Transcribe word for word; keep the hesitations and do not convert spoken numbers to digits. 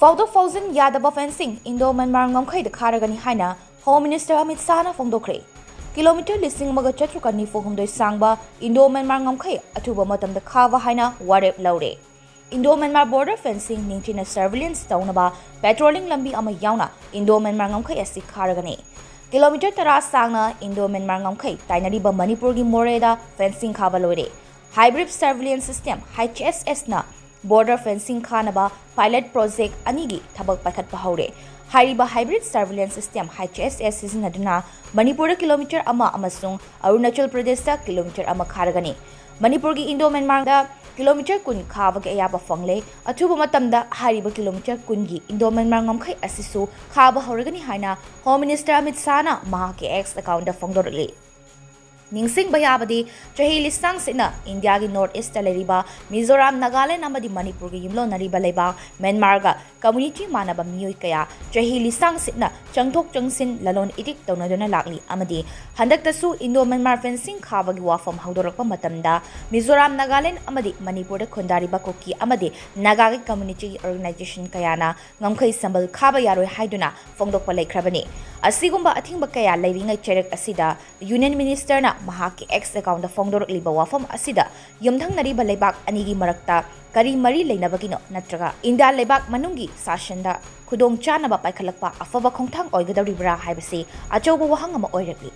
ꯐꯥꯎꯗꯣꯛ ꯐꯥꯎꯖꯤꯟ ꯌꯥꯗꯕ fencing Indo Myanmar ꯉꯝꯈꯩꯗ ꯈꯥꯔꯒꯅꯤ ꯍꯥꯏꯅ Home Minister Amit Shahꯅ ꯐꯣꯡꯗꯣꯛꯈ꯭ꯔꯦ꯫ Kilometre ꯂꯤꯁꯤꯡ ꯑꯃꯒ ꯆꯥꯇ꯭ꯔꯨꯛꯀ ꯅꯤꯐꯨ ꯍꯨꯝꯗꯣꯏ ꯁꯥꯡꯕ Indo Myanmar ꯉꯝꯈꯩ ꯑꯊꯨꯕ ꯃꯇꯝꯗ ꯈꯥꯕ ꯍꯥꯏꯅ ꯋꯥꯔꯦꯞ ꯂꯧꯔꯦ꯫ Indo Myanmar border fencing ꯅꯤꯡꯊꯤꯅ surveillance ꯇꯧꯅꯕ patrolling ꯂꯝꯕꯤ ꯑꯃ ꯌꯥꯎꯅ Indo Myanmar ꯉꯝꯈꯩ ꯑꯁꯤ ꯈꯥꯔꯒꯅꯤ꯫ Kilometre ꯇꯔꯥ ꯁꯥꯡꯅ Indo Myanmar ꯉꯝꯈꯩ ꯇꯥꯏꯅꯔꯤꯕ ꯃꯅꯤꯄꯨꯔꯒꯤ ꯃꯣꯔꯦꯗ fencing ꯈꯥꯕ ꯂꯣꯏꯔꯦ꯫ Hybrid Surveillance System, H S S ꯅ border fencing ꯈꯥꯅꯕ pilot project ꯑꯅꯤꯒꯤ ꯊꯕꯛ ꯄꯥꯏꯈꯠꯄ ꯍꯧꯔꯦ꯫ ꯍꯥꯏꯔꯤꯕ hybrid surveillance system, H S S, ꯁꯤꯖꯤꯟꯅꯗꯨꯅ ꯃꯅꯤꯄꯨꯔꯗ kilometre ꯑꯃ ꯑꯃꯁꯨꯡ ꯑꯔꯨꯅꯥꯆꯜ ꯄ꯭ꯔꯗꯦꯁꯇ kilometre ꯑꯃ ꯈꯥꯔꯒꯅꯤ꯫ ꯃꯅꯤꯄꯨꯔꯒꯤ Indo Myanmarꯗ kilometre ꯀꯨꯟ ꯈꯥꯕꯒꯤ ꯑꯌꯥꯕ ꯐꯪꯂꯦ꯫ ꯑꯊꯨꯕ ꯃꯇꯝꯗ ꯍꯥꯏꯔꯤꯕ kilometre ꯀꯨꯟꯒꯤ Indo Myanmar ꯉꯝꯈꯩ ꯑꯁꯤꯁꯨ ꯈꯥꯕ ꯍꯧꯔꯒꯅꯤ ꯍꯥꯏꯅ Home Minister Amit Shahꯅ ꯃꯍꯥꯛꯀꯤ X accountꯇ ꯐꯣꯡꯗꯣꯔꯛꯂꯤ꯫ ꯅꯤꯡꯁꯤꯡꯕ ꯌꯥꯕꯗꯤ, ꯆꯍꯤ ꯂꯤꯁꯥꯡꯁꯤꯠꯅ ꯏꯟꯗꯤꯌꯥꯒꯤ North Eastꯇ ꯂꯩꯔꯤꯕ ꯃꯤꯖꯣꯔꯥꯝ, ꯅꯥꯒꯥꯂꯦꯟ ꯑꯃꯗꯤ ꯃꯅꯤꯄꯨꯔꯒꯤ ꯌꯨꯝꯂꯣꯟꯅꯔꯤꯕ ꯂꯩꯕꯥꯛ ꯃ꯭ꯌꯥꯟꯃꯥꯔꯒ community ꯃꯥꯟꯅꯕ ꯃꯤꯑꯣꯏ ꯀꯌꯥ ꯆꯍꯤ ꯂꯤꯁꯥꯡꯁꯤꯠꯅ ꯆꯪꯊꯣꯛ ꯆꯪꯁꯤꯟ, ꯂꯂꯣꯟ ꯏꯇꯤꯛ ꯇꯧꯅꯗꯨꯅ ꯂꯥꯛꯂꯤ ꯑꯃꯗꯤ ꯍꯟꯗꯛꯇꯁꯨ Indo Myanmar fencing ꯈꯥꯕꯒꯤ ꯋꯥꯐꯝ ꯍꯧꯗꯣꯔꯛꯄ ꯃꯇꯝꯗ ꯃꯤꯖꯣꯔꯥꯝ, ꯅꯥꯒꯥꯂꯦꯟ ꯑꯃꯗꯤ ꯃꯅꯤꯄꯨꯔꯗ ꯈꯨꯟꯗꯥꯔꯤꯕ ꯀꯨꯀꯤ ꯑꯃꯗꯤ ꯅꯥꯒꯥꯒꯤ communityꯒꯤ organization ꯀꯌꯥꯅ ꯉꯝꯈꯩ ꯁꯝꯕꯜ ꯈꯥꯕ ꯌꯥꯔꯣꯏ ꯍꯥꯏꯗꯨꯅ ꯐꯣꯡꯗꯣꯛꯄ ꯂꯩꯈ꯭ꯔꯕꯅꯤ꯫ ꯑꯁꯤꯒꯨꯝꯕ ꯑꯊꯤꯡꯕ ꯀꯌꯥ ꯂꯩꯔꯤꯉꯩ ꯆꯩꯔꯛ ꯑꯁꯤꯗ Union Ministerꯅ ꯃꯍꯥꯛꯀꯤ X accountꯇ ꯐꯣꯡꯗꯣꯔꯛꯂꯤꯕ ꯋꯥꯐꯝ ꯑꯁꯤꯗ ꯌꯨꯝꯊꯪꯅꯔꯤꯕ ꯂꯩꯕꯥꯛ ꯑꯅꯤꯒꯤ ꯃꯔꯛꯇ ꯀꯔꯤ ꯃꯔꯤ ꯂꯩꯅꯕꯒꯤꯅꯣ ꯅꯠꯇ꯭ꯔꯒ ꯏꯟꯗꯤꯌꯥ ꯂꯩꯕꯥꯛ ꯃꯅꯨꯡꯒꯤ ꯁꯥꯁꯟꯗ ꯈꯨꯗꯣꯡꯆꯥꯅꯕ ꯄꯥꯏꯈꯠꯂꯛꯄ ꯑꯐꯕ ꯈꯣꯡꯊꯥꯡ ꯑꯣꯏꯒꯗꯧꯔꯤꯕ꯭ꯔꯥ ꯍꯥꯏꯕꯁꯤ ꯑꯆꯧꯕ ꯋꯥꯍꯪ ꯑꯃ ꯑꯣꯏꯔꯛꯂꯤ꯫